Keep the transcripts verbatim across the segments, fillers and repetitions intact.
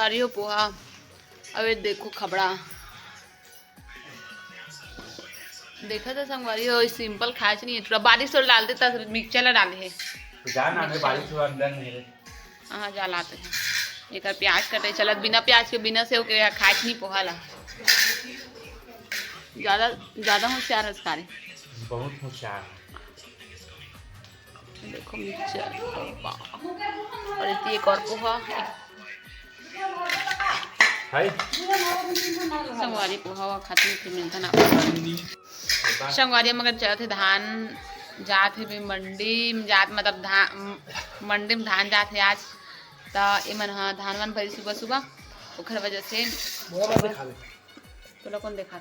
अरे हो पोहा, अबे देखो खबड़ा। देखा था संगवारी हो, simple खाए च नहीं है, थोड़ा बारीक से डाल देता, mixture ला डाले है। तो जान ना, mixture। बारीक से अंदर नहीं है। हाँ, जा लाते हैं। एकर प्याज कटे चलत, बिना प्याज के, बिना सेव के खाए च नहीं पोहा ला। ज्यादा, ज्यादा होशियार है सारे। बहुत होशियार है। देखो mixture, वाह। और इतनी एक और पोहा, हाय। संगवारी पोहा हुआ खाती फिर मिलता ना। संगवारी मगर जात हे धान, जात हे भी मंडी में जात, मतलब धान, मंडी में धान जात हे आज। त एमन ह धान वान भरी सुबह सुबह, ओखर वजह से बोला मत दिखावे। तोला कौन देखा?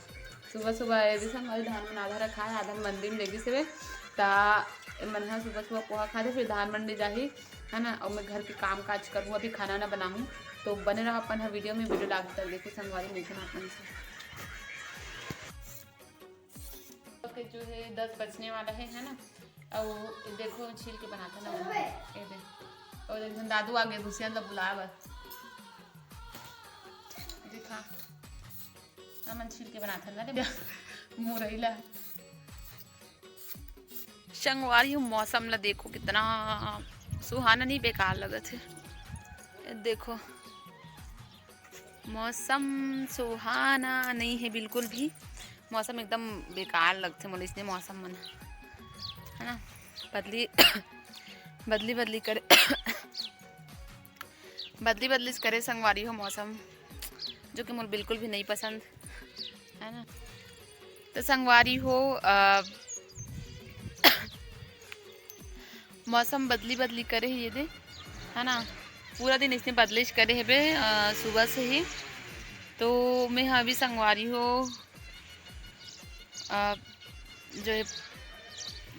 सुबह सुबह ये भी संगवारी धान मन आधा रखा है, आधा मंडी में लेगी से। त एमन ह सुबह सुबह पोहा खाथे, फिर धान मंडी जाही, है ना? और मैं घर के काम काज करहूँ, अभी खाना ना बनाहूँ, तो बने रहो अपन ह video में, video last तक देखो संगवारी, मिलते हैं अपन से। ओके, जो है दस बजने वाला है, है ना? और देखो छील के बनाता ना, ये दे। और एक झन दादू आगे गुसिया ला बुलाए बर। देखा, हमन छील के बनाथन ना रे मुरई ला। संगवारी हो, मौसम ला देखो, कितना सुहाना नहीं, बेकार लगत है। ये देखो, मौसम सुहाना नहीं है बिल्कुल भी। मौसम एकदम बेकार लगथे मोला इसने मौसम मन, है ना? बदली, बदली बदली करे बदली बदली करे संगवारी हो मौसम, जो कि मोर बिल्कुल भी नहीं पसंद, है ना? तो संगवारी हो, अ, मौसम बदली बदली करे हे ये दे, है ना? पूरा दिन इसने बदलिश करे हेबे, अ, सुबह से ही। तो मैं ह अभी संगवारी हो, अ, जो है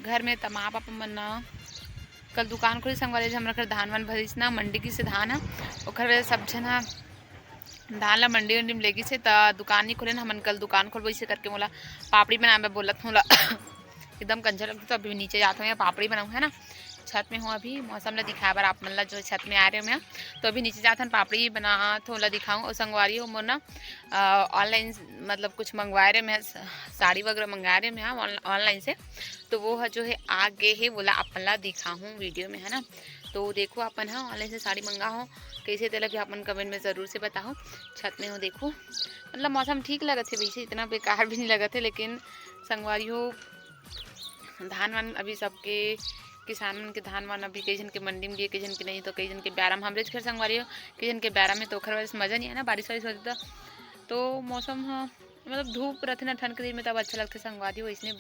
घर में तमा पापा मन ना कल दुकान खोली संगवारी, हमर घर धान वान भरिस ना, मंडी गिस हे धान ह, ओखर वजह सब झन ह धान ला मंडी उंडी में लेगिस हे, त दुकान नहीं खोले ना, हमन कल दुकान खोलबो, इसे करके मोला पापड़ी बनाए बर बोलत हूँ ला। एकदम कंझा लगथे, तो अभी नीचे जात हूँ, पापड़ी बनाऊँ, है ना? छत में हूँ अभी, मौसम ला दिखाए बर आप मन ला, जो छत में आए रहे मैं, तो अभी नीचे जात हन, पापड़ी बनात हूँ, ला दिखाऊँ। और संगवारी हो मोर ना, अ, online मतलब कुछ मंगवाए रहे मैं, साड़ी वगैरह मंगाए रहे मैं, हाँ, ऑन-, online से, तो वो ह जो है आ गे हे, वोला अपन ला दिखाहूँ video में, है ना? तो देखो अपन ह online से साड़ी मंगा हो कैसे, तेला भी अपन comment में जरूर से बताओ। छत में हो देखो, मतलब मौसम ठीक लगत हे वैसे, इतना बेकार भी नहीं लगत हे, लेकिन संगवारी हो धान वान अभी सबके किसान मन के धान वान अभी कई झन के मंडी में गे, कई झन के नहीं, तो कई झन के ब्यारा में, हमरेच घर संगवारी हो, कई झन के ब्यारा में, तो ओखर वजह से मजा नहीं आए ना बारिश वारिश होथे त। तो मौसम ह मतलब धूप रथे ना ठंड के दिन में, तब अच्छा लगथे संगवारी हो। इसने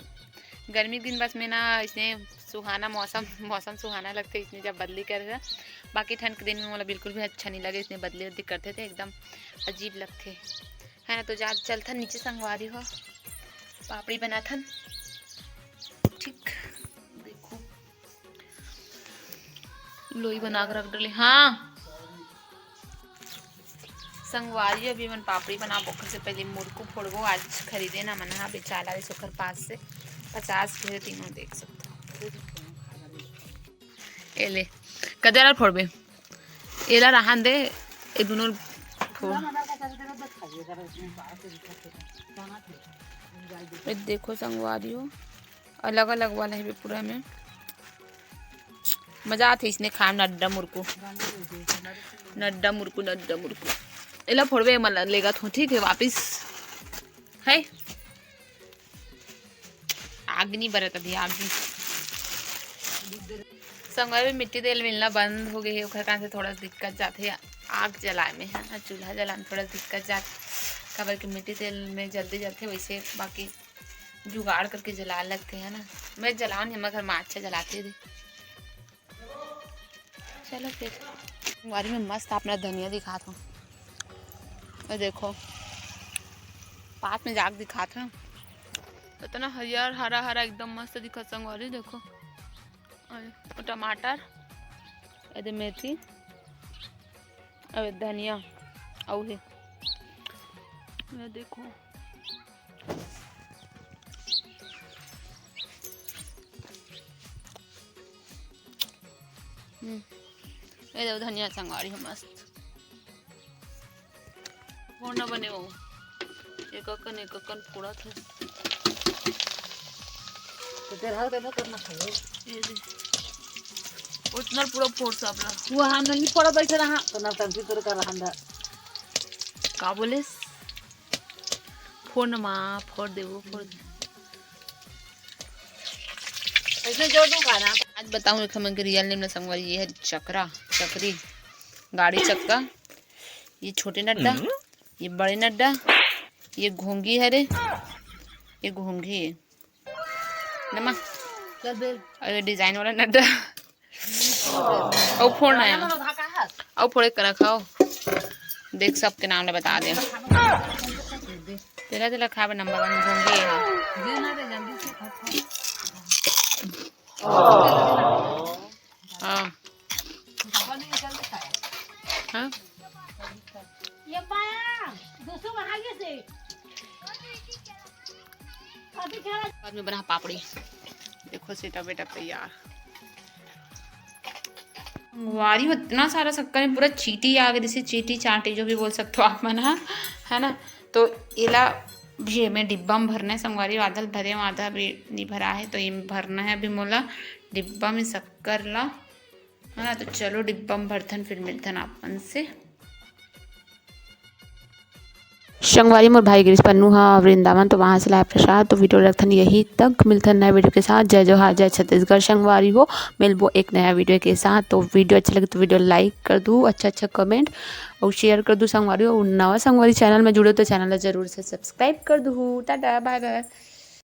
गर्मी के दिन बस में ना इसने सुहाना मौसम, मौसम सुहाना लगथे इसने जब बदली करे। बाकी ठंड के दिन में मोला बिल्कुल भी अच्छा नहीं लगे, इसने बदली बदली करथे ते एकदम अजीब लगथे, है ना? तो जा चलथन नीचे संगवारी हो, पापड़ी बनाथन। ठीक, देखो लोई बना के रख डले। हाँ संगवारी, अभी मन पापड़ी बनाबो, ओखर से पहले मुरकू फोड़बो। आज खरीदे ना मन हा, बेचाला रहिस ओखर पास से पचास के तीनों, देख सकते हो। ए ले, कजरा फोड़बे, एला रहन दे, ए दुनो फोड़। ए देखो संगवारी हो, अलग-अलग वाला हे पूरा में। मजा आथे इसने खाए में, नड्डा मुरकू। नड्डा मुरकू, नड्डा मुरकू। एला फोड़बे, एमा लेगत हो, ठीक है, वापिस। है? आग नहीं बरत अभी, आग नहीं। संगवारी, मिट्टी तेल मिलना बंद हो गए हे, ओखर कारण से थोड़ा दिक्कत जाथे आग जलाए में, है ना, चूल्हा जलाए में थोड़ा दिक्कत जाथे, काबर कि मिट्टी तेल में जल्दी जलथे वैसे, बाकी जुगाड़ करके जला लगथे, है ना। मैं जलाऊँ नहीं, हमर घर माँ अच्छा जलाथे दे। चलो फिर, संगवारी में मस्त अपना धनिया दिखात हूँ। ये देखो, पास में जाके दिखात हूँ, इतना हरियर, हरा हरा, एकदम मस्त दिखत संगवारी। देखो, अरे, टमाटर, ये दे मेथी, अबे धनिया, अउ हे। ये देखो। हम्म। ये देखो धनिया संगवारी हो मस्त। फोड़ ना बने हो, एक अकन एक अकन फोड़ा थे। तो तेरा हाथ ना करना खाओ। ये दे, उतना पूरा फोड़ साबला। वो हम नहीं पड़ा बैठे रहा तो ना तंत्री तोरे कर रहा अंदर। का बोले? फोड़ ना माँ, फोड़ दे वो, फोड़ दे। ऐसे जोड़ दूं खाना। आज बताऊँ एक हमन के रियल नेम ना संगवारी, ये है चकरा, चकरी, गाड़ी चक्का, ये छोटे नड्डा, ये बड़े नड्डा, ये घोंगी हरे, ये घोंगी है नमा, चल बे। और ये डिजाइन वाला नड्डा। और फोड़ ना यार, और फोड़े करा खाओ, देख सबके नाम ले बता दे। तेरा तेरा खाबे नंबर वन घोंगी है। दे ना दे जल्दी से खा। हाँ। हाँ। ये पाया, दोस्तों वहाँ ये से। अभी क्या? बाद में बना पापड़ी। देखो सेटा बेटा तैयार। संगवारी हो इतना सारा शक्कर में पूरा चीटी आ गई, जैसे चीटी चाटी जो भी बोल सकते हो आप मन हा, है ना। तो एला भी मैं डिब्बा में भरना है संगवारी, आधा भरे हूँ, आधा अभी नहीं भरा है, तो ये भरना है अभी मोला डिब्बा में शक्कर ला, है ना। तो चलो डिब्बा में भरथन, फिर मिलथन आप मन से। संगवारी मोर भाई गिरीश पन्नू हा वृंदावन, तो वहाँ से लाए प्रसाद। तो वीडियो रखथन यही तक, मिलथन नया वीडियो के साथ। जय जोहार, जय छत्तीसगढ़। संगवारी हो, मिलबो एक नया वीडियो के साथ। तो वीडियो अच्छा लगे तो वीडियो लाइक कर दू, अच्छा अच्छा कमेंट और शेयर कर दू संगवारी हो। नवा संगवारी चैनल में जुड़े हो तो चैनल ला जरूर से सब्सक्राइब कर दू। टाटा बाय बाय।